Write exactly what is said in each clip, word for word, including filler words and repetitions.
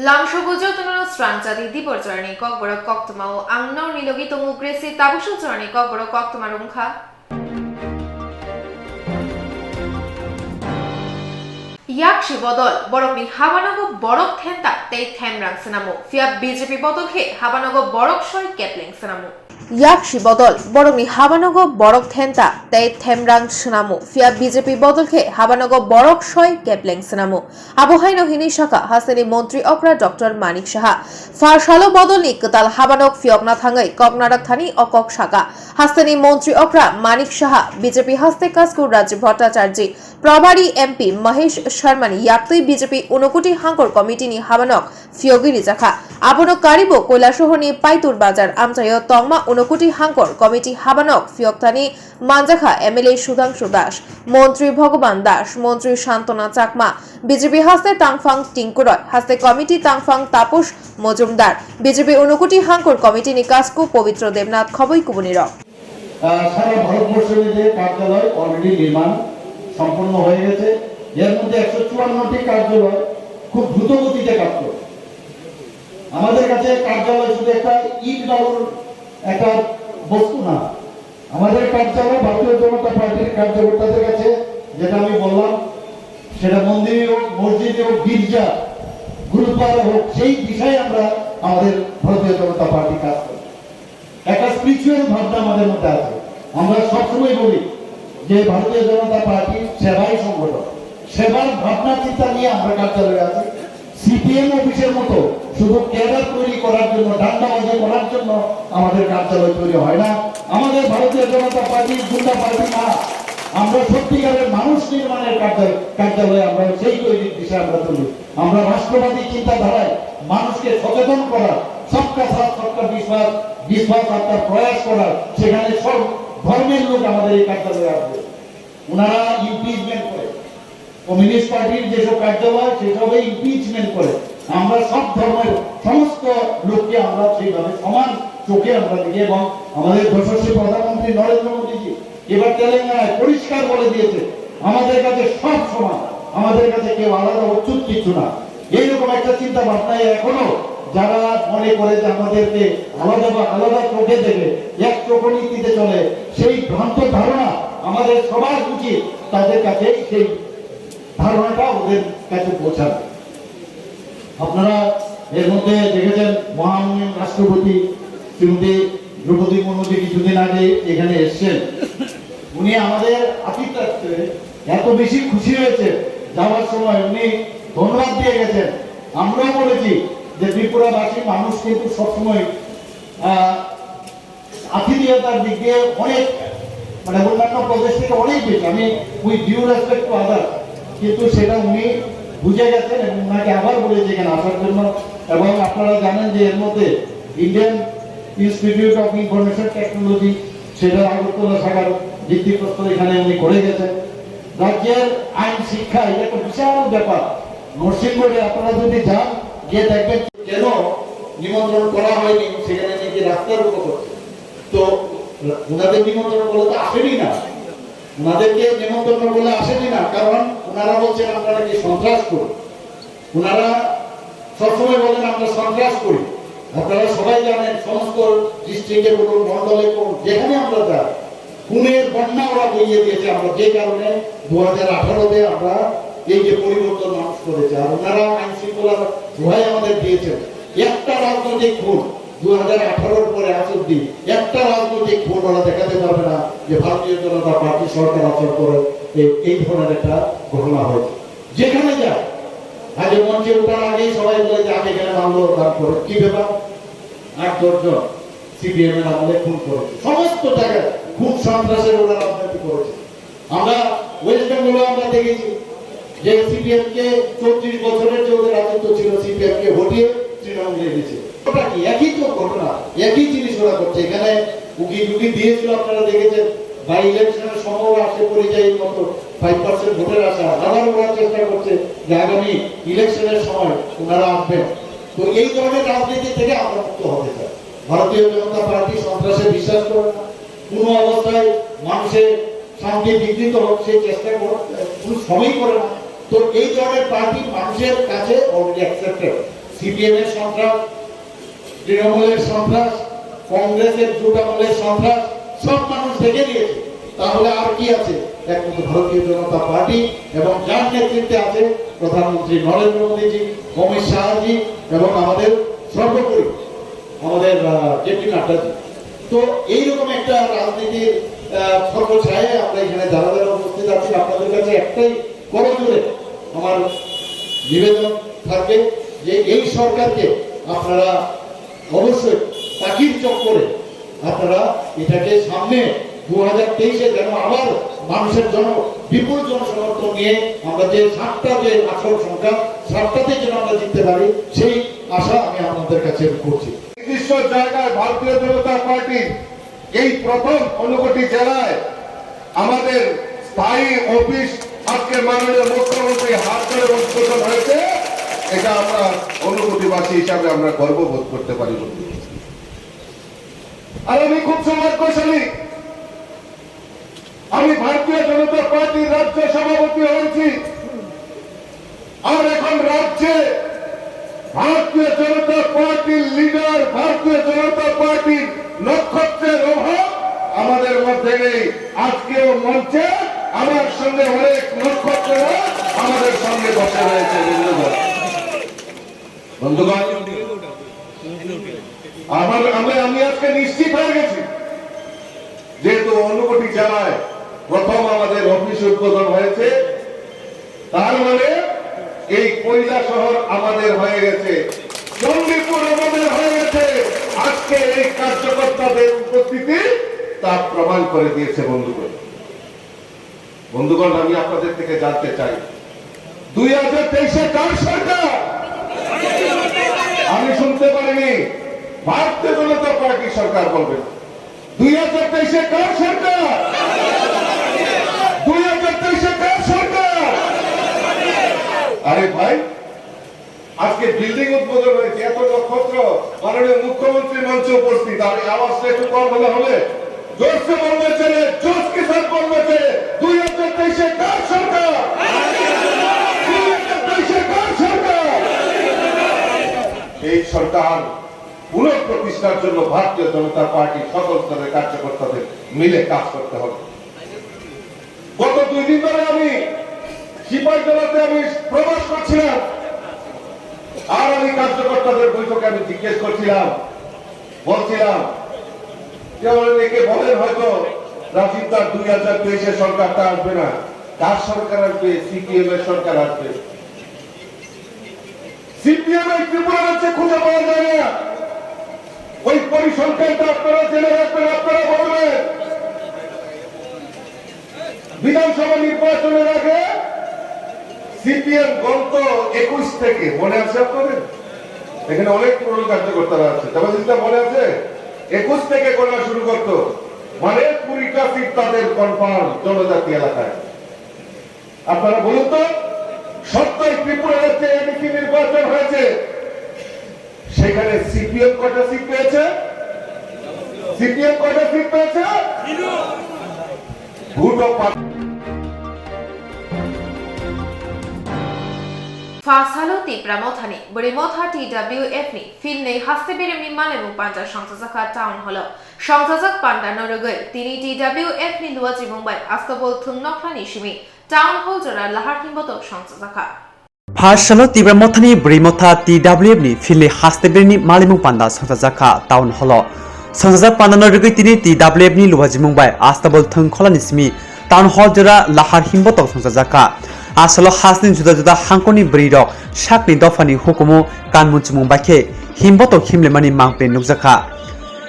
Lamsogo jotono srangchadi dibor jorani kokborok koktwmao ang norni logi tongo Gracie tabuksa jorani kokborok koktwma rwngkha. Yaksi bodol, borokni habanogo borok thenta tei themrang swnamo, phiya B J P bodol khe habanogo borok soi kepleng swnamo. Yaksi bodol, borokni habanogo borok thenta tei themrang swnamo, phiya B J P bodol khe habanogo borok soi kepleng swnamo. Abo haino hinwi sakha hasteni montri okra Doctor Manik Saha. Pharsalo bodolni kwtal habanok phiyokna thangwi kok narak thani o kok sakha. Hasteni montri okra Manik Saha, B J P haste Kasku Raj Bhattacharjee, Prabhari M P Mahesh Sharmani yaktwi B J P Unokoti Hangkor Committee ni habanok phiyogwi rijakha. Abono karibo Koilasohorni Paitur Bazar amchaio tongma Unokoti Hangkor Committee habanok phiyokthani manjakha M L A Sudhangshu Das, Montri Bhagaban Das, Montri Santona Chakma, B J P haste tangphang Tinku Roy, haste committee tangphang Taposh Mojumdar, B J P Unokoti Hangkor Committee ni Kasku Pobitro Debnath khoboi kubunirok. আহ, সারা ভারতবর্ষ মিলে কার্যালয় already নির্মাণ সম্পন্ন হয়ে গেছে। এর মধ্যে একশো চুয়ান্নটি কার্যালয় খুব দ্রুত গতিতে কাজ করছে। আমাদের কাছে কার্যালয় শুধু একটা ইট বালুর একটা বস্তু না। আমাদের কার্যালয় ভারতীয় জনতা পার্টির কার্যকর্তাদের কাছে, যেটা আমি বললাম, সেটা মন্দিরই হোক, মসজিদই হোক, গির্জা, গুরুদ্বারা হোক, সেই দিশায় আমরা আমাদের ভারতীয় জনতা পার্টি কাজ করি। একটা স্পিরিচুয়াল ভাবনা আমাদের মধ্যে আছে। আমরা সবসময় বলি যে ভারতীয় জনতা পার্টি সেবাই সংগঠন, সেবার ভাবনা চিন্তা নিয়ে আমরা কার্যালয়ে আছি। সিপিএম অফিসের মতো শুধু ক্যাডার তৈরি করার জন্য, ধান্দাবাজি করার জন্য আমাদের কার্যালয় তৈরি হয় না। আমাদের ভারতীয় জনতা পার্টি গুন্ডা পার্টি না, আমরা সত্যিকারের মানুষ নির্মাণের কার্যালয়, কার্যালয়ে আমরা সেই তৈরির দিশা আমরা তুলি। আমরা রাষ্ট্রবাদী চিন্তাধারায় মানুষকে সচেতন করার, সবকা সাথ সবকা বিশ্বাস, বিশ্বাস আপনার প্রয়াস করার, সেখানে সব ধর্মের লোক আমাদের এই কার্যালয়ে আসবে। ওনারা ইমপিচমেন্ট করে, কমিউনিস্ট পার্টির যেসব কার্যালয় সেসবে ইমপিচমেন্ট করে। আমরা সব ধর্মের সমস্ত লোককে আমরা সেইভাবে সমান চোখে আমরা দেখি এবং আমাদের যশস্বী প্রধানমন্ত্রী নরেন্দ্র মোদীজি এবার তেলেঙ্গানায় পরিষ্কার বলে দিয়েছে, আমাদের কাছে সব সমান, আমাদের কাছে কেউ আলাদা অচ্ছুত কিছু না। এইরকম একটা চিন্তা ভাবনায় এখনো যারা মনে করে যে আমাদেরকে আলাদা বা আলাদা চোখে দেখে, এক চোখনীতিতে চলে, সেই ভ্রান্ত ধারণা আমাদের সবার উচিত তাদের কাছে সেই ধারণাটা ওদের কাছে পৌঁছানো। আপনারা এর মধ্যে দেখেছেন মহামহিম রাষ্ট্রপতি শ্রীমতী দ্রৌপদী মুর্মু যে কিছুদিন আগে এখানে এসছেন, উনি আমাদের আতিথ্যে এত বেশি খুশি হয়েছে, যাওয়ার সময় উনি ধন্যবাদ দিয়ে গেছেন। আমরাও বলেছি যে ত্রিপুরাবাসী মানুষ কিন্তু সবসময়, আহ, আতিথেয়তার দিক দিয়ে অনেক, মানে, অন্যান্য প্রদেশ থেকে অনেক বেশি। আমি, with due respect to other, কিন্তু সেটা উনি বুঝে গেছেন এবং ওনাকে আবার বলেছি এখানে আসার জন্য। এবং আপনারা জানেন যে এর মধ্যে Indian institute of information technology, সেটা আগরতলা শাখার ভিত্তিপ্রস্তর এখানে উনি করে গেছেন। রাজ্যের আইন শিক্ষা, এটা একটা বিশাল ব্যাপার। নরসিংগড়ে আপনারা যদি যান, গিয়ে দেখবেন কেন নিমন্ত্রণ করা হয়নি, সেখানে নাকি রাস্তার উপর করছে। তো ওনাদের নিমন্ত্রণ করলে তো আসেনি না, ওনাদেরকে নিমন্ত্রণ করলে আসেনি না, কারণ ওনারা বলছেন আমরা নাকি সন্ত্রাস করি। ওনারা সবসময় বলেন আমরা সন্ত্রাস করি। আপনারা সবাই জানেন, সমস্ত ডিস্ট্রিক্টে বলুন, মন্ডলে বলুন, যেখানে আমরা যাই, খুনের বন্যা ওরা বইয়ে দিয়েছে। আমরা যে কারণে দু হাজার আঠারোতে আমরা এই যে পরিবর্তন মানুষ করেছে, আর ওনারা আইন শৃঙ্খলার দোহাই আমাদের দিয়েছেন। একটা রাজনৈতিক খুন দু হাজার আঠারোর পরে আজ অব্দি একটা রাজনৈতিক খুন ওরা দেখাতে পারবে না যে ভারতীয় জনতা পার্টি সরকার আসার পরে এই, এই ধরনের একটা ঘটনা হয়েছে। যেখানে যায়, আগে মঞ্চে ওঠার আগেই সবাই বলে যে আগে এখানে মামলা দান করে, কি ব্যাপার? আট দশ জন সিপিএম এর আমলে খুন করেছে, সমস্ত জায়গায় খুন সন্ত্রাসের ওরা রাজনীতি করেছে। আমরা ওয়েস্ট বেঙ্গলে আমরা দেখেছি যে সিপিএম কে চৌত্রিশ বছরের যে ওদের রাজত্ব ছিল, সিপিএম কে হটিয়ে তৃণমূলে এনেছে। ওটা কি? একই তো ঘটনা, একই জিনিস ওরা করছে। এখানে উকি ঝুঁকি দিয়েছিল, আপনারা দেখেছেন, বাই ইলেকশনের সময় ওরা আসে পরিযায়ীর মতো ফাইভ পার্সেন্ট ভোটের আশা, আবার ওরা চেষ্টা করছে যে আগামী ইলেকশনের সময় ওনারা আসবেন। তো এই ধরনের রাজনীতি থেকে আমরা মুক্ত হতে চাই। ভারতীয় জনতা পার্টি সন্ত্রাসে বিশ্বাস করে না, কোনো অবস্থায় মানুষের শান্তি বিঘ্নিত হোক সেই চেষ্টা কর-, কোনো সময়ই করে না। তো এই ধরনের পার্টি মানুষের কাছে অলরেডি অ্যাকসেপ্টেড। সিপিএম এর সন্ত্রাস, তৃণমূলের সন্ত্রাস, কংগ্রেসের জুট আমলের সন্ত্রাস, সব মানুষ দেখে নিয়েছে। তাহলে আর কি আছে? একমাত্র ভারতীয় জনতা পার্টি এবং যার নেতৃত্বে আছে প্রধানমন্ত্রী নরেন্দ্র মোদীজি, অমিত শাহজি এবং আমাদের সর্বোপরি আমাদের জেপি নাড্ডাজি। তো এইরকম একটা রাজনীতির আহ, ছত্রছায়ায় আমরা এখানে যারা যারা উপস্থিত আছি, আপনাদের কাছে একটাই করজোড়ে আমার নিবেদন থাকবে যে এই সরকারকে আপনারা অবশ্যই পাখির চক্করে আপনারা এটাকে সামনে দু হাজার তেইশে যেন আবার মানুষের জন বিপুল জনসমর্থন নিয়ে আমরা যে সাতটা যে আসন সংখ্যা, সাতটাতে যেন আমরা জিততে পারি, সেই আশা আমি আপনাদের কাছে করছি। নির্দিষ্ট জায়গায় ভারতীয় জনতা পার্টি এই প্রথম ঊনকোটি জেলায় আমাদের স্থায়ী অফিস আজকে মাননীয় মুখ্যমন্ত্রী হাত ধরে উদ্বোধন হয়েছে। এটা আমরা ঊনকোটিবাসী হিসাবে আমরা গর্ববোধ করতে পারি বন্ধু। আর আমি খুব সৌভাগ্যশালী, আমি ভারতীয় জনতা পার্টির রাজ্য সভাপতি হয়েছি। আর এখন রাজ্যে ভারতীয় জনতা পার্টির লিডার, ভারতীয় জনতা পার্টির নক্ষত্রের অভাব আমাদের মধ্যে নেই। আজকেও মঞ্চে আমার সঙ্গে অনেক নক্ষত্ররা আমাদের সঙ্গে বসে রয়েছে। বন্ধুগণ, বন্ধুগণ, আমার আমরা আমি আজকে নিশ্চিত হয়ে গেছি, যেহেতু ঊনকোটি জেলায় প্রথম আমাদের অফিস উদ্বোধন হয়েছে, তার মানে এই কৈলাসহর আমাদের হয়ে গেছে, চণ্ডীপুর আমাদের হয়ে গেছে। আজকে এই কার্যকর্তাদের উপস্থিতি তা প্রমাণ করে দিয়েছে বন্ধুগণ। বন্ধুগণ, আমি আপনাদের থেকে জানতে চাই, দুই হাজার তেইশে কার সরকার? আমি শুনতে পারিনি ভারতীয় জনতা পার্টির সরকার বলবেন। দুই হাজার তেইশে কার সরকার? দুই হাজার তেইশে কার সরকার? আরে ভাই, আজকে বিল্ডিং উদ্বোধন হয়েছে, এত নক্ষত্র, মাননীয় মুখ্যমন্ত্রী মঞ্চে উপস্থিত। আমি আওয়াজটা একটু কম হলে হবে? জোরসে বলবে চাইলে, জোশ কে সাথ বলবে চাইলে, দুই হাজার তেইশে কার সরকার? দুই হাজার তেইশে কার সরকার? এই সরকার পুনঃপ্রতিষ্ঠার জন্য ভারতীয় জনতা পার্টি সকল স্তরের কার্যকর্তাদের মিলে কাজ করতে হবে। গত দুই দিন ধরে আমি সিপাহীজলাতে আমি প্রবাস করছিলাম, আর আমি কার্যকর্তাদের বৈঠকে আমি জিজ্ঞেস করছিলাম, বলছিলাম, কেউ অনেকে বলেন হয়তো রাজীব দার দুই হাজার তেইশে সরকারটা আসবে না, কার সরকার আসবে? সিপিএম এর সরকার আসবে। সিপিএম এই ত্রিপুরা রাজ্যে খুঁজে পাওয়া যায় না। ওই পরিসংখ্যানটা আপনারা জেনে রাখবেন, আপনারা বলবেন। বিধানসভা নির্বাচনের আগে সিপিএম গত একুশ থেকে, মনে আছে আপনাদের? এখানে অনেক পুরনো কার্যকর্তারা আছে, তবে যেটা মনে আছে, একুশ থেকে করা শুরু করতো, মানে কুড়িটা সিট তাদের কনফার্ম জনজাতি এলাকায়। আপনারা বলুন তো, সত্যই ত্রিপুরা রাজ্যে এডিসি নির্বাচন হয়েছে, সেখানে সিপিএম কয়টা সিট পেয়েছে? সিপিএম কয়টা সিট পেয়েছে? ভোটও পা- Pha salo Tipra Mothani Bwrwi Motha T W F ni philnwi haste beremni malemung panja songchajakha Town Hall o. Songjajak panda no rwgwi tini T W F ni luachimung bai Astabol thwng nokhlani simi Town Hall jora lahar himbotok songchajakha. Pha salo Tipra Mothani Bwrwi Motha T W F ni philni haste berni malimung panda songchajakha Town Hall o. Songjajak panda no rwgwi tini T W F ni luajimung bai Astabol thwng kholani simi Town Hall jora lahar himbotok songchajakha. Asalo hasni juda juda hangkoni bwrwi rok sakni dophani hukumu kanmun chumung bai khe himbotok himlemani mangpri nukjakha.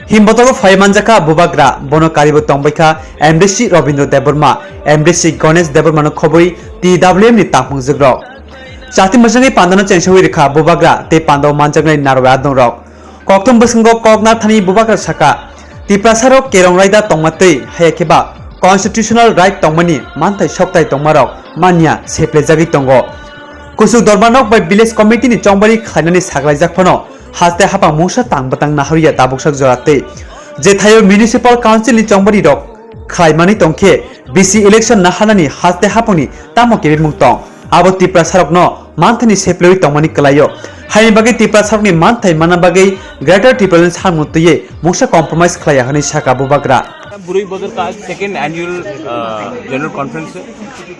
Himbotogo phai manjakha bubagra, bono karibo tongbaikha M D C Robindra Debbarma, M D C Ganesh Debbarmano khobwi T W F ni tangmung jwkrok. Chati mwchangwi pandano chengsawi rwkha bubagra tei pandao manjaknai narwai adongrok. Kokthum bwskango kok narthani bubagra saka, Tiprasarok kerong raida tongma twi haya khe ba constitutional right tongmani manthai soktai tongmarok manya seplejagwi tongo. Kuchuk dorma nok bai village committee ni chongbari khlainani saklaijak phano haste haphang mungsa tang bwtang naharya tabuksak jora tei je thaio municipal council ni chongbari rok khlaimani tongkhe B C election naharnani haste haphangni tamo kebimung tong, abo Tiprasarokno manthani seplewi tongmani kwlaio. Haini bagwi Tiprasarokni manthai manna bagwi Greater Tipraland samung twiwi mungsa compromise khlaiya hwnwi sakha Bubagra. बुरई बदल का आज second annual general conference है।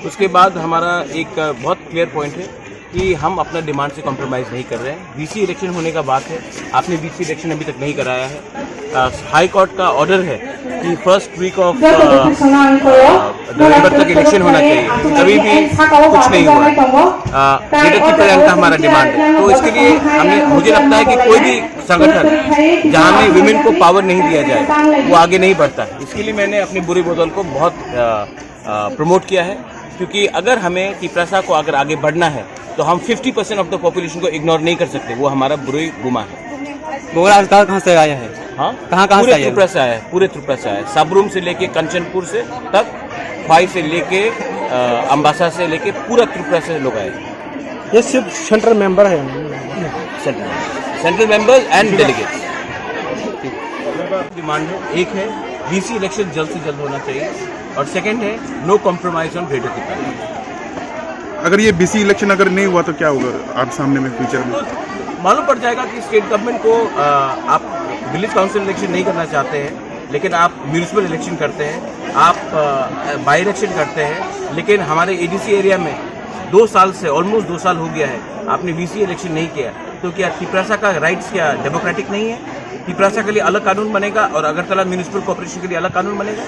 उसके बाद हमारा एक बहुत क्लियर पॉइंट है कि हम अपना डिमांड से कॉम्प्रोमाइज नहीं कर रहे हैं। वीसी इलेक्शन होने का बात है, आपने वीसी इलेक्शन अभी तक नहीं कराया है। हाई कोर्ट का ऑर्डर है कि फर्स्ट वीक ऑफ नवंबर तक इलेक्शन होना चाहिए, तभी भी कुछ नहीं हुआ है। ग्रेटर टिप्पणी का हमारा डिमांड है, तो इसके लिए हमने, मुझे लगता है कि कोई भी संगठन जहाँ में विमेन को पावर नहीं दिया जाए, वो आगे नहीं बढ़ता है। इसके लिए मैंने अपने बुरी बदल को बहुत प्रमोट किया है, क्योंकि अगर हमें तिपरासा को अगर आगे बढ़ना है, तो हम fifty percent of the population को इग्नोर नहीं कर सकते। वो हमारा बुरी गुमा है। बोगरा आज कहाँ कहाँ से आया है? हाँ, कहाँ कहाँ पूरे से आया है? त्रिपुरा से आया है, पूरे त्रिपुरा से आया है। सबरूम से लेके कंचनपुर से तक, ख्वाई से लेके अम्बासा से लेके पूरा त्रिपुरा से लोग आए। ये सिर्फ सेंट्रल मेंबर है। Central members and delegates. Demand है, एक है वीसी इलेक्शन जल्द से जल्द होना चाहिए, और सेकंड है नो कॉम्प्रोमाइज ऑन ग्रेटर तिप्रालैंड। अगर ये बीसी इलेक्शन अगर नहीं हुआ तो क्या होगा आप सामने में फ्यूचर में? तो मालूम पड़ जाएगा कि स्टेट गवर्नमेंट को आप विलेज काउंसिल इलेक्शन नहीं करना चाहते हैं, लेकिन आप म्यूनिसिपल इलेक्शन करते हैं, आप बाई इलेक्शन करते हैं, लेकिन हमारे एडीसी एरिया में दो साल से, ऑलमोस्ट दो साल हो गया है, आपने वीसी इलेक्शन नहीं किया। तो क्या तिपरासा का राइट्स क्या डेमोक्रेटिक नहीं है? तिपरासा के लिए अलग कानून बनेगा और अगरतला म्यूनिसिपल कॉरपोरेशन के लिए अलग कानून बनेगा?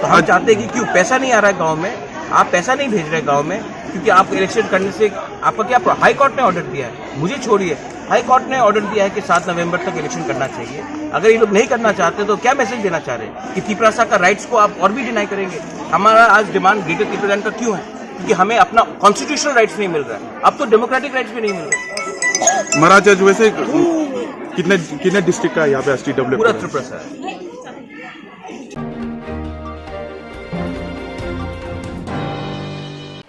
तो हम चाहते हैं कि क्यों पैसा नहीं आ रहा है गांव में, आप पैसा नहीं भेज रहे गांव में, क्योंकि आप इलेक्शन करने से आपका क्या, हाई कोर्ट ने ऑर्डर दिया है, मुझे छोड़िए, हाई कोर्ट ने ऑर्डर दिया है कि सात नवंबर तक इलेक्शन करना चाहिए। अगर ये लोग नहीं करना चाहते तो क्या मैसेज देना चाह रहे हैं कि तिपरासा का राइट्स को आप और भी डिनाई करेंगे? हमारा आज डिमांड ग्रेटर तिपरालैंड का क्यों है? क्योंकि हमें अपना कॉन्स्टिट्यूशनल राइट्स नहीं मिल रहा है, अब तो डेमोक्रेटिक राइट्स भी नहीं मिल रहा। महाराज, आज वैसे कितने कितने डिस्ट्रिक्ट का यहाँ पे एसटीडब्ल्यू पूरा त्रिपुरा से है।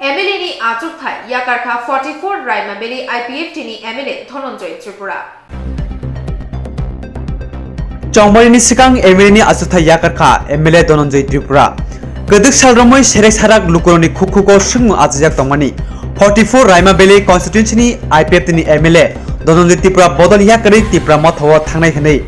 Mla ni achukthai yakarkha forty four Raima Valley I P F T ni M L A Dhananjay Tripura. Chongmarini swkang M L A ni achukthai yakarkha M L A Dhananjay Tripura. Kwdwk sal romwi serek sarak lukurokni khukhuko swngmung achajak tongmani forty four Raima Valley constituency ni I P F T ni M L A Dhananjay Tripura bodol yakarwi Tipra mothao thangnai hwnwi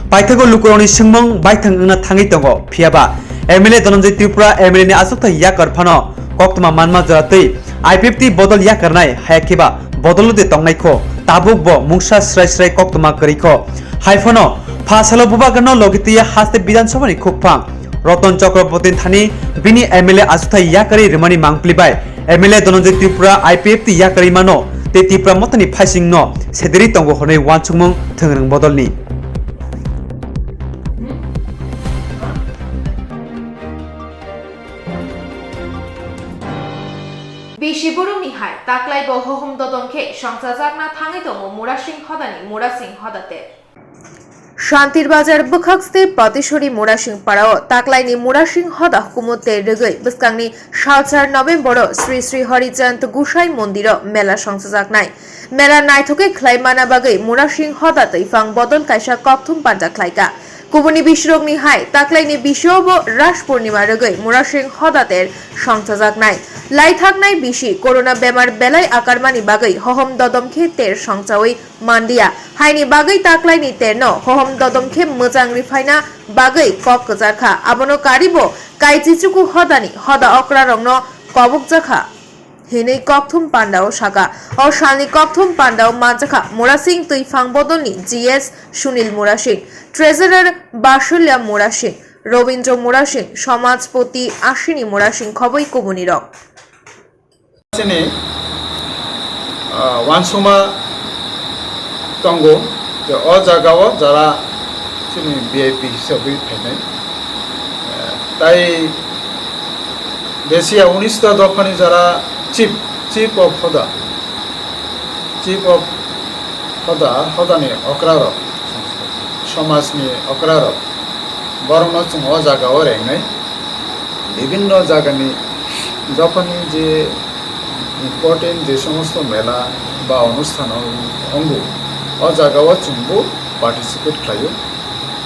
paithago lukurokni swngmung baithang wngna thangwi tongo, phiyaba M L A Dhananjay Tripura M L A ni achukthai yakar phano koktwma manma jora twi I P F T bodol yakarnai, haya khiba bodol de tongnai kho, tabuk bo mungsa srai srai koktwma kwrwi kho. Hai phano pha salo Bubagrano logi twiya haste Bidhan Sabha ni khukphang Ratan Chakraborty thani bini M L A achukthai yakarwi rwmani mangpli bai M L A Dhananjay Tripura I P F T yakarwi mano tei Tipra Mothani phaisingno sedirwi tongo hwnwi uansukmung thwngrwng bodolni. Bisi borokni hai taklai bo hohom dodom khe songchajakna thangwi tongo Murasing hodani Murasing hoda ter. Shantir Bazar bwkhakste Patishori Murasing parao taklaini Murasing hoda hukumu ter rwgwi bwskangni salsar November-o Sri Sri Horijant Gusai Mondiro mela songchajaknai. Mela naithokhe khlai mana bagwi Murasing hoda twiphang bodol kaisa kokthum panda khlaika. Kubuni bisirokni hai, taklaini bisio bo Ras Purnima rwgwi Murasing hoda ter songchajaknai. Laithaknai bisi corona bemar belai akarmani bagwi hohom dodom khe ter songchawi manliya. Haini bagwi taklaini terno hohom dodom khe mwchang riphaina bagwi kok kwcharkha. Abono karibo Kaichichuku hodani hoda okrarokno kobokjakha hinwi kokthum pandao saka. O salni kokthum pandao manjakha Murasing twiphang bodolni G S Sunil Murasing, Treasurer Basulya Murasing, Robindra Murasing, Somajpoti Ashini Murasing khobwi kubunirok. Chini, ah, uansukma tongo, je o jagao jara chini V I P hisabwi phainai. Eh, tai Desia unista dophani jara chief, chief of hoda, chief of hoda, hodani okrarok, somajni okrarok, borokno chwng o jagao rengnai. Bibinno jagani jokhoni je important je somosto mela ba onusthano wngo, o jagao chwngbo participate khlaio.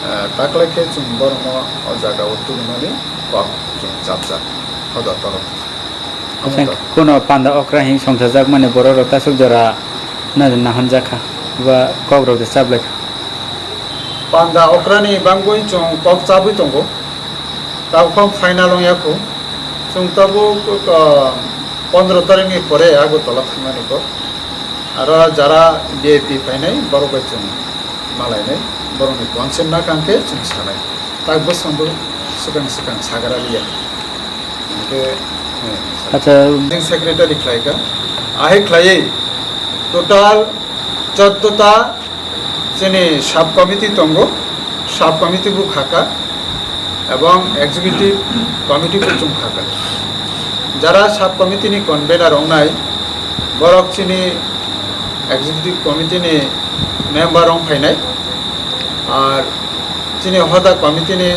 Eh, taklai khe chwng borokno o jagao tubunani kok chwng chapjak hoda torok. Kuno panda okra hing songchajak mani borok rok tasuk jora na, na honjak kha. Ba kok rok de chablai kha. Panda okrani bangwi chwng kok chabwi tongo. Tabukha final wngya kho. Chwng tabuk, ah, pondro tarikni pore Agartala thangnani kok. Aro jara V I P phainai, borok bai chwng malainai, borokni consent nakha hwnkhe chwng sanai. Tak bwskango swkang swkang sagra liya. Hwnkhe, eh, Acha. Secretary khlaikha. Ahai khlaiwi total choddo ta chini sub committee tongo, sub committee bo khaka, ebong executive committee bo chwng khaka. Jara sub committee ni convener wngnai, borok chini executive committee ni member wng phainai, ar chini hoda committee ni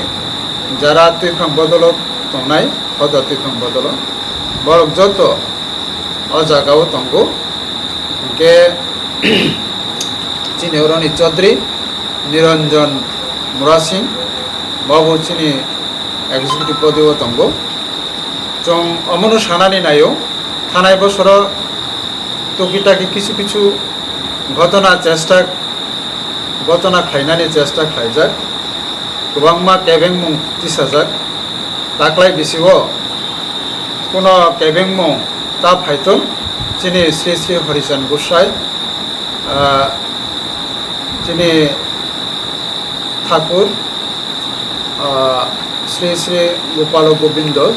jara twiphang bodolo tongnai, hoda twiphang bodolo, borok joto o jaga o tongo. Hwnkhe chini oroni Chaudhary Niranjan Murasing, bo bo chini executive body o tongo. Chwng omono sanani naio, thanai bosoro toki taki kisu kisu ghotona chesta, ghotona khlainani chesta khlaijak, kwbangma kebengmung tisajak. Taklai bisio kuno kebengmung ta phaithung chini Sri Sri Horichand Gosai, ah, chini Thakur, ah, Sri Sri Gopalo Gobindo,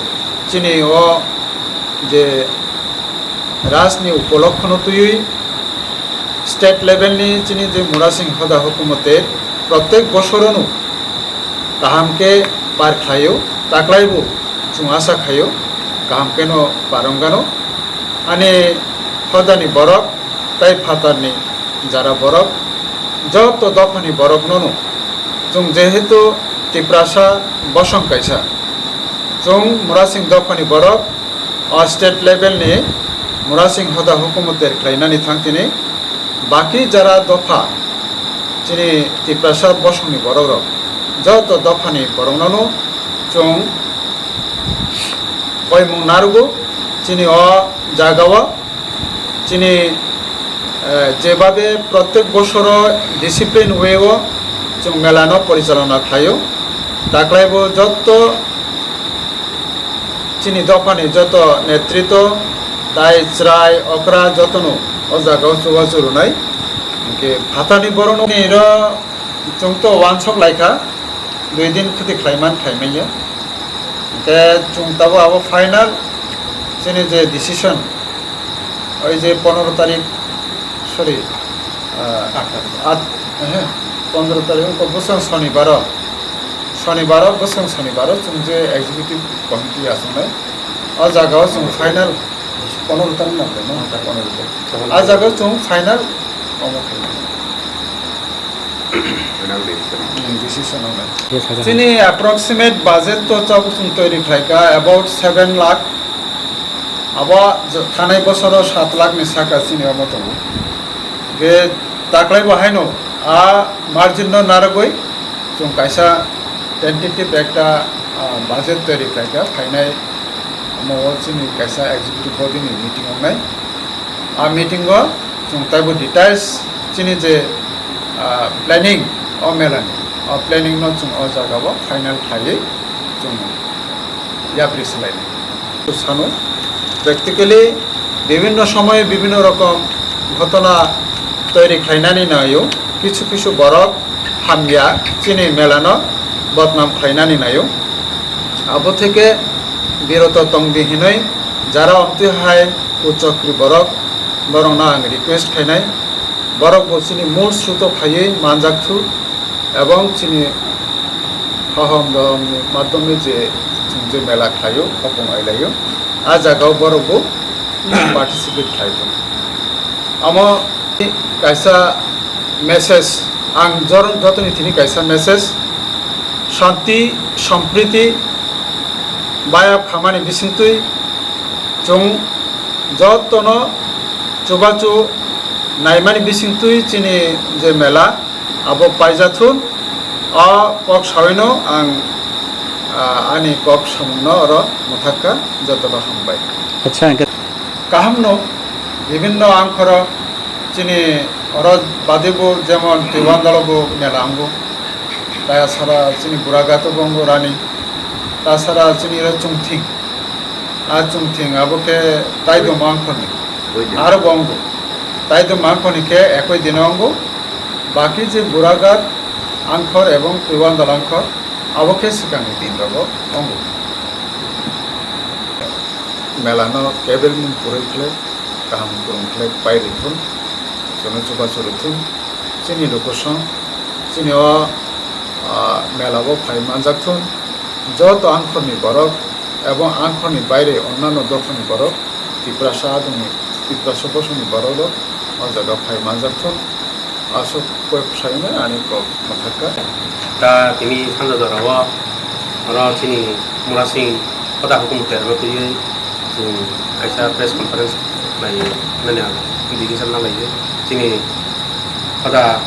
chini o je Rajni upolokhono twiwi state level ni chini je Murasing hoda hukumote protek bosorono kaham khe par khlaio, taklaibo chwng asa khaio, kaham kheno par wnggano. Ani hodani borok tai phatarni jara borok, joto dophani boroknono chwng jehetu Tiprasa bosong kaisa, chwng Murasing dophani borok, o state level ni Murasing hoda hukumu ter khlainani thang tini baki jara dopha chini Tiprasa bosongni borok rok joto dophani borokno no chwng koimung narugo chini o jaga o chini, eh, jebabe protek bosoro discipline way o chwng mela no porichalona khlaio, taklaibo joto chini dophani joto netritw tai chwrai okra jotono o jaga o chubachu rwnai. Hinkhe phatani borokno nini ro chwng to wansok laikha, dui din khuti khlaiman khlaimanya. Hinkhe chwng tabuk abo final chini je decision, oi je pondro tarik, sorry, ah, at, ehe, pondro tarik wngkha bwswng sonibaro. Sonibaro, bwswng sonibaro chwng je executive committee achuknai. O jagao chwng final, pondro tarik na, pondro tarik. O jagao chwng final omo khainai. Final decision. Hmm, decision wngnai. Yes, sir. Chini approximate budget to tabuk chwng toiri khlaikha about seven lakh. Abo j-, thanai bosoro sat lakh ni saka chini omo tongo. Ge taklai bo haino a margin no narwgwi chwng kaisa tentative ekta, ah, budget toiri khlaikha phainai omo o chini kaisa executive body ni meeting wngnai. A meeting o chwng taibo details chini je, ah, planning o mela ni, o planning no chwng o jaga o final khlaiwi chwng yapri swlainai. Sano practically bibhinno somoy bibhinno rokom ghotona toiri khlainani naio, kichu kichu borok hamya chini mela no bodnam khlainani naio. Abo theke biroto tongdi hinwi jara omtwi hai uchokri borok, borokno ang request khainai, borok bo chini mul sroto phaiwi manjak thu, ebong chini hohom dohomni madhyome je chwng je mela khlaio, hopong ailaio, a jagao borok bo participate khlai tongo. Amo kaisa message, ang jor-, jotoni thini kaisa message, shanti, sampriti, bayap khamani bisingtwi chwng jotono chubachu naimani bisingtwi chini je mela, abo paijathun, o kok sawino ang, ah, ani kok samungno oro mwthakka, jotono hambai. Acha, hwnkhe kahamno, bibhinno angkhoro chini Oro bade bo jemon Twiwandalo bo mela wngo, tasara chini Buragato bo wngo rani, tasara chini oro Chungthing, a Chungthing abo khe Taidom Angkhorni, aro bo wngo, Taidom Angkhorni khe ekoi dino wngo, baki je Buragat Angkhor ebong Twiwandal Angkhor abo khe swkangni din rogo wngo. Mela no kebel mung kwrwi khlai, kaham kwrwng khlai pai rwthun, jono chubachu rwthun, chini lukusong, chini o, ah, mela o phai manjak thun, joto Angkhorni borok ebong Angkhorni baire onnano dophani borok, Tiprasa adongni, Tiprasa bosongni borok rok o jaga phai manjak thun. Aswk kok saimano ani kok mwthakha. Ta tini sanja jora o oro chini Murasing hoda hukumu terno twiwi chwng kaisa press conference khlaiwi nani ang invitation na laiwi chini hoda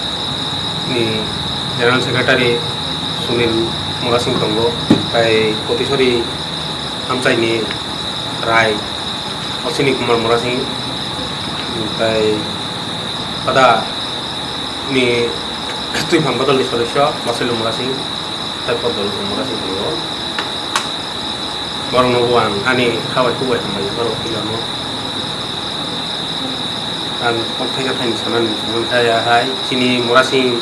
ni General Secretary Sunil Murasing tongo, tai Potisori Amchaini Rai, Ashwini Kumar Murasing, tai hoda ni Twiphang Bodolni sodosyo Marcelo Murasing, tai Podol Murasing tongo. Borokno bo ang ani khabai kubai hambai borok philano. Ang kok thaisa thaini sanani muchungmani khe hai chini Murasing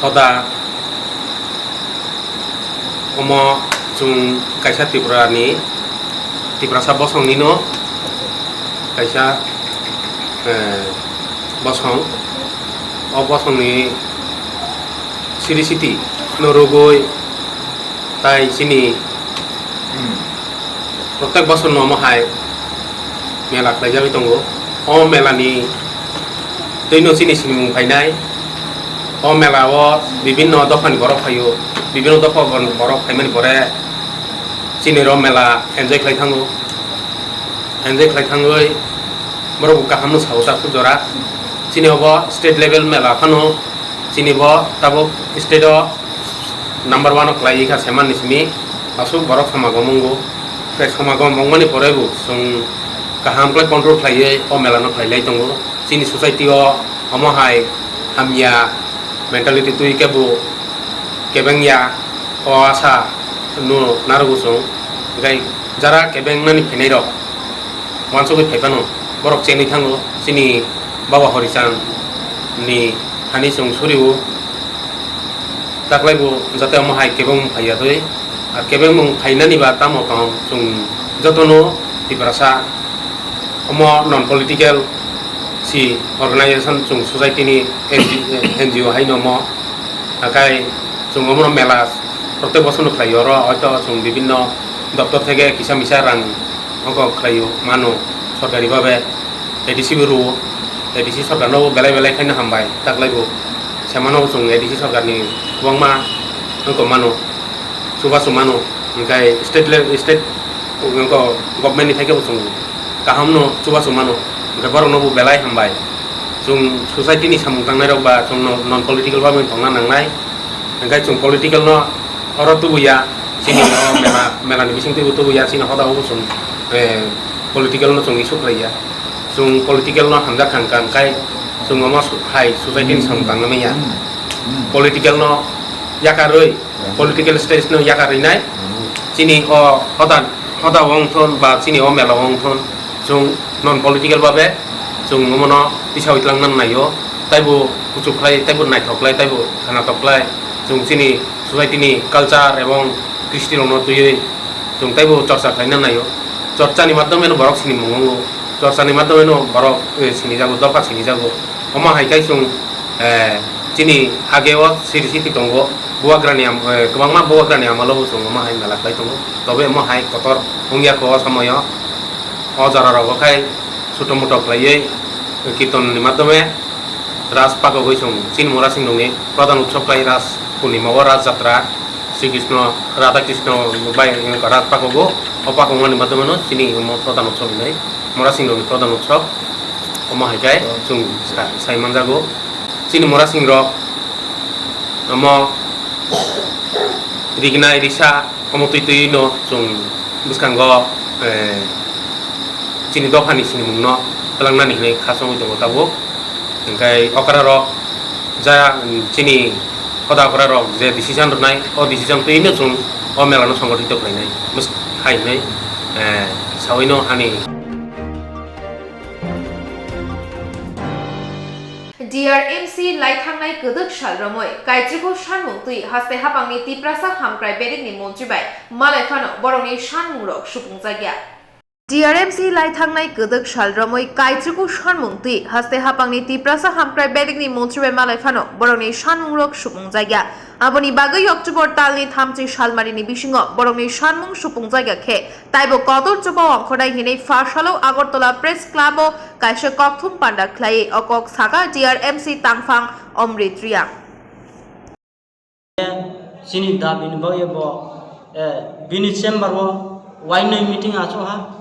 hoda. Omo chwng kaisa Tripura ni, Tiprasa bosong ni no kaisa, eh, bosong. O bosong ni siri siti no rwgwi tai chini, hmm, protek bosor no omo hai mela khlaijagwi tongo. O mela ni twi no chini sinimung phainai. O mela o bibinno dopha ni borok phaio, bibinno dopha ni borok phaimani pore chini ro mela enjoy khlai thango, enjoy khlai thangwi borok bo kaham no sao ta jora. Chini obo state level mela phano chini bo tabuk state o number one o khlai kha seman ni simi aswk borok samagom wngo. Tei samagom wngmani pore bo chwng kaham khlai control khlaiwi o mela no khlai lai tongo. Chini society o omo hai hamya mentality twi kebo kebeng ya o asa no narogo chwng. Hwnkhe jara kebeng nani phainai rok uansugwi phai phano borok chenwi thango chini Baba Horichand ni hani chwng suri o. Taklai bo jate omo hai kebengmung phai ya twi. Ar kebengmung phainani ba tamo tong chwng jotono Tiprasa omo non political si organization chwng society ni N G O hai no omo. Hakai chwng omo mela protek bosor no khlai oro hoito chwng bibinno doptor theke kisa misa rang ongko khlaio mano sorkari babe. A D C bo rwo, A D C sorkar no belai belai khaino hambai, taklai bo semano chwng A D C sorkar ni kwbangma ongko mano, chubachu mano, hwnkhe state level, state ongko government ni thai khe bo chwng kaham no chubachu mano, hwnkhe borok no bo belai hambai. Chwng society ni samung tangnai rok ba chwng no non political babe tongna nangnai, hwnkhe chwng political no oro tubuya, chini o mela, mela ni bising twi bo tubuya, chini hoda o bo chwng, eh, political no chwng issue khlaiya. Chwng political no hamjak thang kha, hwnkhe chwng omo su-, hai society ni samung tangna manya. Political no yakarwi, political stage no yakarwi nai. Chini o hoda, hoda o wngthon ba chini o mela o wngthon, chwng non political babe chwng omono tisawi twlangna naio, taibo kuchuk khlai, taibo naithok khlai, taibo khanatok khlai, chwng chini society ni culture ebong kristi rokno twiwi chwng taibo chorcha khlaina naio. Chorchani madhyomeno borok sinimung wngo, chorchani madhyomeno borok, eh, sinijago, dopha sinijago. Omo hai khe chwng, eh, chini age o siri siti tongo, bubagrani am-, eh, kwbangma bubagrani amalo bo chwng omo hai mela khlai tongo. Tobe omo hai kotor wngya kho o somoyo. O jora rogo khai chuto muto khlaiwi kirton ni madhyome Raj pakogwi chwng chini Murasing rokni pradhan utsob khlai Ras Purnima o Ras Jatra Sri Krishna Radha Krishna bai Raj pakogo. O pakongmani madhyome no chini omo pradhan utsob hinwi Murasing rokni pradhan utsob omo hai khe chwng sa-, sai manjago. Chini Murasing rok omo rignai risa omo twi twi no chwng bwskango, eh, chini dophani sinimung no twlangnani hinwi kha chongwi tongo tabuk. Hingkai okra rok ja chini hoda okra rok je decision rwnai, o decision twi no chwng o mela no songgothito khlainai, mws-, hai hwnwi, eh, sawi no ani. D R M C lai thangnai kwdwk sal romwi Kaitriku sanmung twi haste hapangni Tiprasa hamkrai bedekni montri bai malai phano borokni sanmungrok supungjakya. D R M C lai thangnai kwdwk sal romwi Kaitriku sanmung twi haste hapangni Tiprasa hamkrai bedekni montri bai malai phano borokni sanmungrok supungjakya. Aboni bagwi October talni thamchi salmarini bisingo borokni sanmung supungjakya khe taibo kotor chuba ongkhornai hinwi pha salo Agartala Press Club o kaisa kokthum panda khlaiwi o kok sakha D R M C tangphang Omrit Reang. Chini dabi ni bagwi bo, eh, bini chamber o wainwi meeting achukha.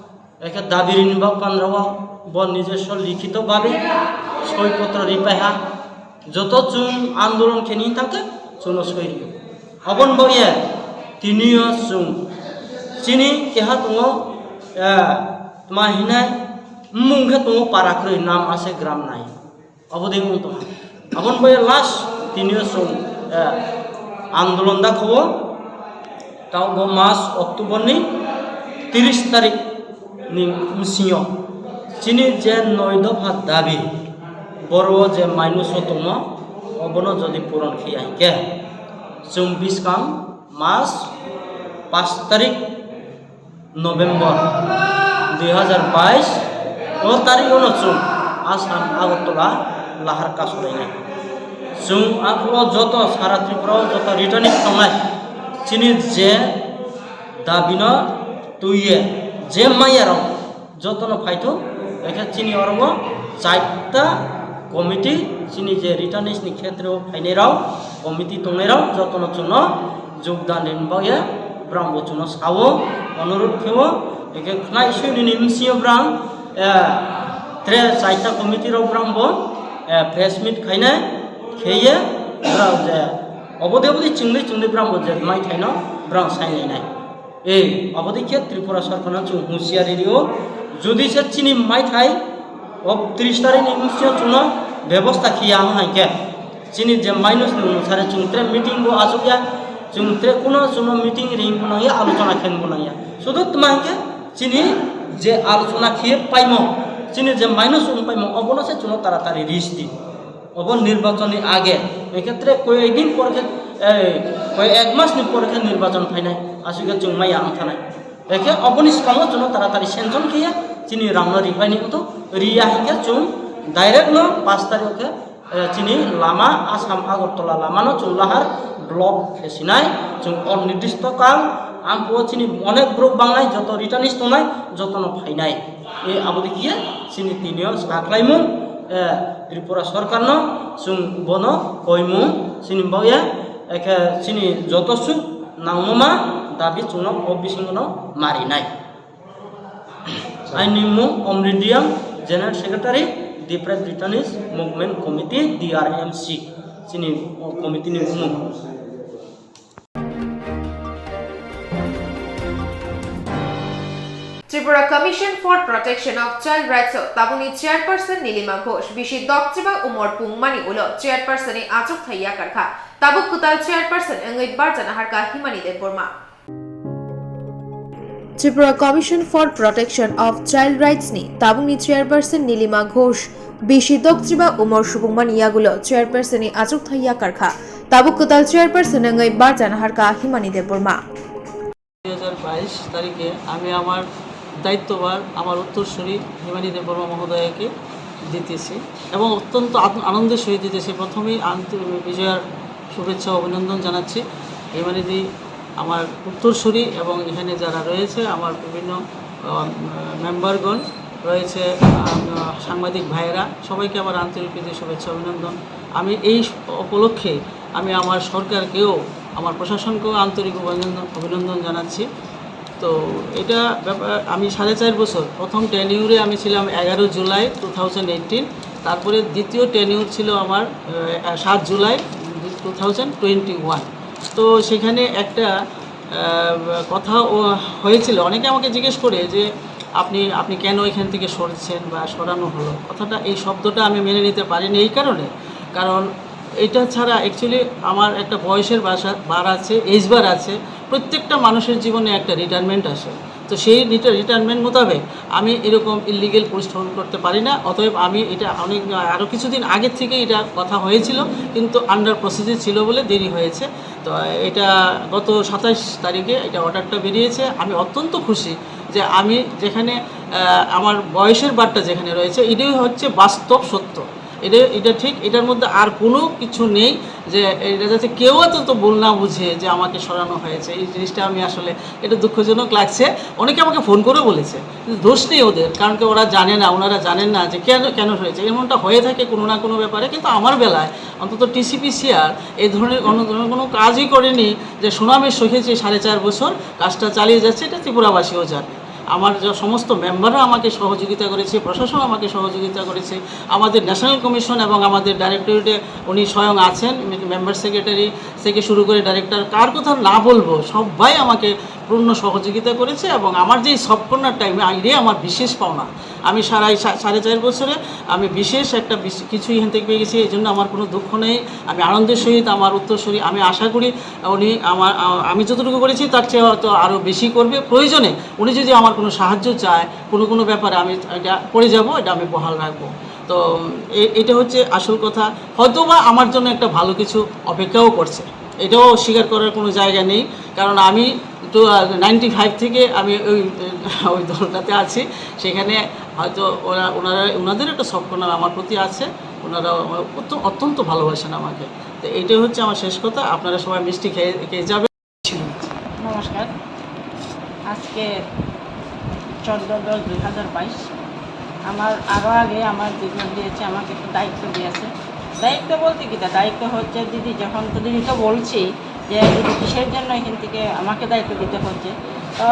Ekhe dabi rini bak pandra o bo nijoswo likhito bhabe soi potro ripaiha. Joto chwng andolon khe ni thangkhe chwngno soi rio. Aboni bagwi tiniyo chwng chini keha tongo, eh, tma hinai mmung khe tongo para kwrwi, nam ase gram nai. Abo de wng tongkha. Aboni bagwi last tiniyo chwng, eh, andolon da kho, tamo bo mas October ni tiris tarik ni bwswngyo chini je noi dopha dabi, boro je minus o tongmo, obono jodi puron khiya hinkhe chwng bwskang mas pash tarik November dui hazar bais o tarik o no chwng Assam Agartala lahar kasulainai. Chwng aphuru joto sara Tripura o joto returning tongnai chini je dabi no twiye je maya rok joto no phaithu, ekhe chini oro o chaita committee chini je returnees ni khetre o phainai rok committee tongnai rok joto no chwngno jogdan rini bagwi brang bo chwngno sao, onurot kheo, ekhe khnai sui nini bwsio brang, eh, tre chaita committee rok brang bo, eh, press meet khainai kheye brang je obode obode chwngdwi chwngdwi brang bo je mai thaino brang sai lainai. Ei, abodikhe Tripura sorkarno chwng husiari rio, jodi se chini maithai o tris tarikni bwskango chwngno bebosta khiya wng hai khe, chini je minus ni onusare chwng tre meeting bo achukya, chwng tre kuno chwngno meeting ring bo nangya, alochona khen bo nangya. Sudu tma hinkhe chini je alochona khiye paimo, chini je minus wng paimo, obono se chwngno taratari risti. Obo nirbachonni age, ekhetre koyek din por khe, ei, koyek ek mas ni por khe nirbachon phainai, aswk khe chwng maya wng thanai. Ekhe oboni swkango chwngno taratari sanction khiya chini rangno ripaini wngthu, riya hinkhe chwng direct no pash tarikh khe, eh, chini lama Assam Agartala lama no chwng lahar block khe sinai, chwng onnirdishto kal, ampo chini onek borok bangnai joto returnees tongnai jotono phainai. E aboni khiya chini tinio saklaimung, eh, Tripura sorkarno chwng bono koimung chini bagwi, ekhe chini joto suk nangmoma dabi chwngno o bisingono marinai. Aini mung Omrit Reang, General Secretary, Deprived Returnees Movement Committee, D R M C, chini o committee ni bumung. Tripura Commission for Protection of Child Rights o tabukni chairperson Nilima Ghosh bisi dokchiba umor pungmani ulo chairperson ni achukthai yakarkha. Tabuk kwtal chairperson wngwi barjana harkha Himani Debbarma. Tripura Commission for Protection of Child Rights ni tabukni chairperson Nilima Ghosh bisi dokchiba umor supungmani yagulo chairperson ni achukthai yakarkha. Tabuk kwtal chairperson wngwi barjana harkha Himani Debbarma. দুই হাজার বাইশ তারিখে আমি আমার দায়িত্বভার আমার উত্তরসূরি হিমানি দেববর্মা মহোদয়াকে দিতেছি এবং অত্যন্ত আন-, আনন্দের সহিত দিতেছি। প্রথমেই আন্ত-, বিজয়ার শুভেচ্ছা ও অভিনন্দন জানাচ্ছি হিমানিদি, আমার উত্তরসূরি এবং এখানে যারা রয়েছে আমার বিভিন্ন, আহ, মেম্বারগণ রয়েছে, আহ, সাংবাদিক ভাইয়েরা, সবাইকে আমার আন্তরিক প্রীতি শুভেচ্ছা অভিনন্দন। আমি এই উপলক্ষে আমি আমার সরকারকেও, আমার প্রশাসনকেও আন্তরিক অভিনন্দন, অভিনন্দন জানাচ্ছি। তো এটা ব্যাপার, আমি সাড়ে চার বছর, প্রথম টেনিউরে আমি ছিলাম এগারো জুলাই টু থাউজেন্ড এইটিন, তারপরে দ্বিতীয় টেনিউর ছিল আমার, আহ, সাত July two thousand twenty one. তো সেখানে একটা, আহ, কথা ও হয়েছিল, অনেকে আমাকে জিজ্ঞেস করে যে আপনি, আপনি কেন এখান থেকে সরছেন বা সরানো হলো, কথাটা, এই শব্দটা আমি মেনে নিতে পারিনি এই কারণে, কারণ এটা ছাড়া অ্যাকচুয়ালি আমার একটা বয়সের বাসা, বার আছে, এজ বার আছে। প্রত্যেকটা মানুষের জীবনে একটা রিটায়ারমেন্ট আসে। তো সেই রিটা-, রিটায়ারমেন্ট মোতাবেক আমি এরকম ইলিগেল পোস্ট হোল্ড করতে পারি না। অতএব আমি এটা অনেক, আরও কিছুদিন আগের থেকে এটা কথা হয়েছিল, কিন্তু আন্ডার প্রসেসে ছিল বলে দেরি হয়েছে। তো এটা গত সাতাশ তারিখে এটা অর্ডারটা বেরিয়েছে। আমি অত্যন্ত খুশি যে আমি যেখানে, আহ, আমার বয়সের বারটা যেখানে রয়েছে, এটাই হচ্ছে বাস্তব সত্য। এটা, এটা ঠিক, এটার মধ্যে আর কোনো কিছু নেই যে এটা যাতে কেউ এত তো ভুল না বুঝে যে আমাকে সরানো হয়েছে। এই জিনিসটা আমি আসলে, এটা দুঃখজনক লাগছে। অনেকে আমাকে ফোন করে বলেছে, কিন্তু দোষ নেই ওদের, কারণ কি ওরা জানে না, ওনারা জানেন না যে কেন, কেন হয়েছে। এমনটা হয়ে থাকে কোনো না কোনো ব্যাপারে, কিন্তু আমার বেলায় অন্তত টিসিপিসিআর এই ধরনের কোনো, ধরনের কোনো কাজই করেনি যে সুনামের সহিত যে সাড়ে চার বছর কাজটা চালিয়ে যাচ্ছে, এটা ত্রিপুরাবাসীও জানে। আমার যে সমস্ত মেম্বাররা আমাকে সহযোগিতা করেছে, প্রশাসন আমাকে সহযোগিতা করেছে, আমাদের ন্যাশনাল কমিশন এবং আমাদের ডাইরেক্টরেটে উনি স্বয়ং আছেন, মেম্বার সেক্রেটারি থেকে শুরু করে ডাইরেক্টর, কার কথা না বলবো, সবাই আমাকে পূর্ণ সহযোগিতা করেছে। এবং আমার যে সব কর্নার টাইমে এটাই আমার বিশেষ পাওনা। আমি সারা এই সা-, সাড়ে চার বছরে আমি বিশেষ একটা বিশ-, কিছু এখান থেকে পেয়ে গেছি, এই জন্য আমার কোনো দুঃখ নেই। আমি আনন্দের সহিত আমার উত্তরসূরি, আমি আশা করি উনি আমার, আ-, আমি যতটুকু করেছি তার চেয়ে হয়তো আরও বেশি করবে। প্রয়োজনে উনি যদি আমার কোনো সাহায্য চায়, কোনো কোনো ব্যাপারে আমি এটা করে যাব, এটা আমি বহাল রাখবো। তো এ-, এটা হচ্ছে আসল কথা। হয়তো বা আমার জন্য একটা ভালো কিছু অপেক্ষাও করছে, এটাও অস্বীকার করার কোনো জায়গা নেই। কারণ আমি তো, আহ, নাইনটি ফাইভ থেকে আমি ওই, ওই দলটাতে আছি। সেখানে হয়তো ওরা, ওনারা, ওনাদের একটা সব কর্নার আমার প্রতি আছে। ওনারা অত্য-, অত্যন্ত ভালোবাসেন আমাকে। তো এইটাই হচ্ছে আমার শেষ কথা। আপনারা সবাই মিষ্টি খেয়ে, খেয়ে যাবেন। নমস্কার। আজকে চোদ্দ দশ দুই হাজার বাইশ। আমার আরও আগে আমার দিদি দিয়েছে, আমাকে একটু দায়িত্ব দিয়েছে। দায়িত্ব বলতে কিটা? দায়িত্ব হচ্ছে, দিদি, যখন তো, দিদি তো বলছি যে দিদি কিসের জন্য এখান থেকে আমাকে দায়িত্ব দিতে হচ্ছে। তো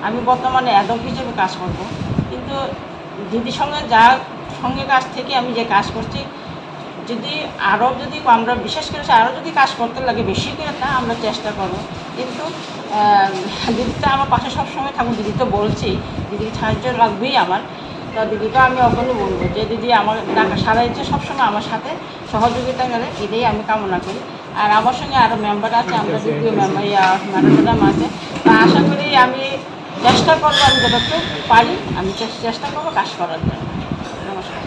আমি বর্তমানে অ্যাডহক হিসেবে কাজ করব, কিন্তু দিদির সঙ্গে যা, সঙ্গে কাজ থেকে আমি যে কাজ করছি, যদি আরও যদি আমরা বিশেষ করে আরও যদি কাজ করতে লাগে, বেশি করে, তা আমরা চেষ্টা করব। কিন্তু, আহ, দিদি তো আমার পাশে সবসময় থাকুন, দিদি তো বলছি, দিদির সাহায্য লাগবেই আমার। তো দিদিকে আমি ওখানে বলবো যে দিদি আমার ঢাকা সারা দিচ্ছে, সবসময় আমার সাথে সহযোগিতা করে, এটাই আমি কামনা করি। আর আমার সঙ্গে আরও মেম্বার আছে, আমরা দ্বিতীয় মেম্বার, ইয়া, ম্যাডাম, ম্যাডাম আছে। তা আশা করি আমি চেষ্টা করবো, আমি যতটুকু পারি আমি চেস-, চেষ্টা করবো কাজ করার জন্য। নমস্কার।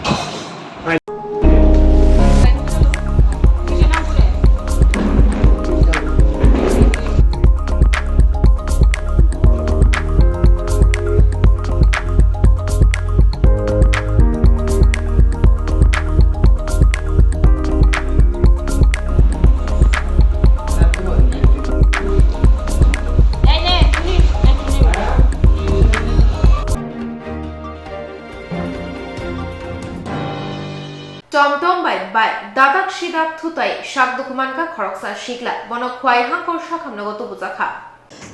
Tomtom bai bike dadak sidak thutai sak dukhumankha khoroksa sikla, bono khwai hangkor sakhamnogo tubujakha.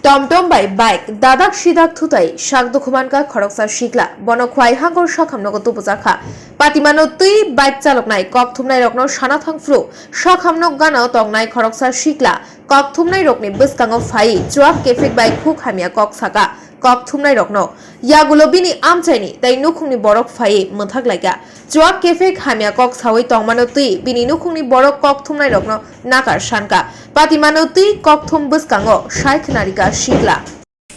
Tomtom bai bike dadak sidak thutai sak dukhumankha khoroksa sikla, bono khwai hangkor sakhamnogo tubujakha. Patimano twi bike chaloknai kok thumnairokno sana thangphru sakhamno gana tongnai khoroksa sikla kok thumnairokni bwskango phaiwi chuak kephek bai khuk hamya kok saka. Kok thumnairokno yagulo bini amchaini tei nukhungni borok phaiwi mwthak laikha. Chuak kephek hamya kok sawi tongmano twi bini nukhungni borok kok thumnairokno nakar sankha. Patimano twi kok thum bwskango sai khwnarikha sikla.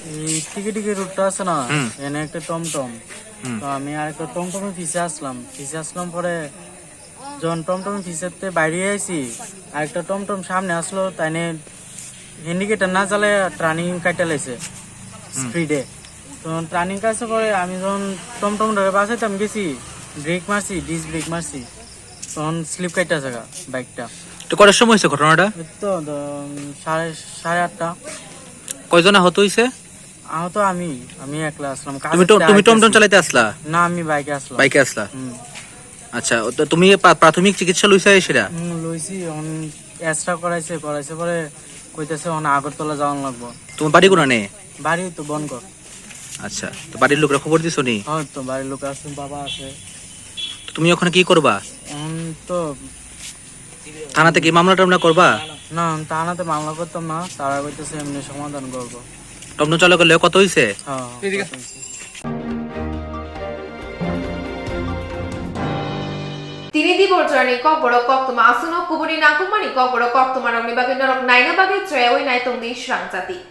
এই টিকিটিকি রোডটা আছে না? হুম। এনে একটা টমটম। হুম। তো আমি আরেকটা টমটমের পিছে আসলাম। পিছে আসলাম পরে যখন টমটম পিছেতে বাইরে আইছি, আরেকটা টমটম সামনে আসলো, তাইনে ইন্ডিকেটর না জ্বালে টার্নিং কাটতে লাইছে হুম। স্পিডে। তখন টার্নিং কাটছে পরে আমি যখন টমটম ধরে বাসাইতাম গেছি, ব্রেক মারছি, ডিস ব্রেক মারছি, তখন স্লিপ কাটতে আছে বাইকটা। তো কটার সময় হয়েছে ঘটনাটা? এই তো, দ-, সাড়ে, সাড়ে আটটা। কয়জন আহত হইছে? আহত আমি, আমি একলা আসলাম। কাজে তুমি ট-, তুমি টমটম আইতেছি। চালাইতে আসলা? না, আমি বাইকে আসলাম। বাইকে আসলা? হুম। আচ্ছা, ও তো তুমি প্রা-, প্রাথমিক চিকিৎসা লইছে সেটা? হুম, লইছি। এখন এক্সরে করাইছে, করাইছে পরে কইতেছে এখন আগরতলা যাওয়ান লাগবো। তোমার বাড়ি কোনানে? বাড়ি তো বনগর। আচ্ছা, তো বাড়ির লোকরা খবর দিছো নি? হ্যাঁ, তো বাড়ির লোক আছে, বাবা আছে। তো তুমি ওখানে কি করবা? এখন তো থানাতে কি মামলা টামলা করবা? না, আমি থানাতে মামলা করতাম না, তারা কইতেছে এমনি সমাধান করবো। টমটম চালকের লগে কত হইছে? হ্যাঁ, হ্যাঁ, এদিকে। কত হইছে? Tini Dibor jorani kokborok koktwma aswkno kubuni nangkukmani kokborok koktwmarokni bagwi norok naina bagwi chayawui nai tongdi swrang jati.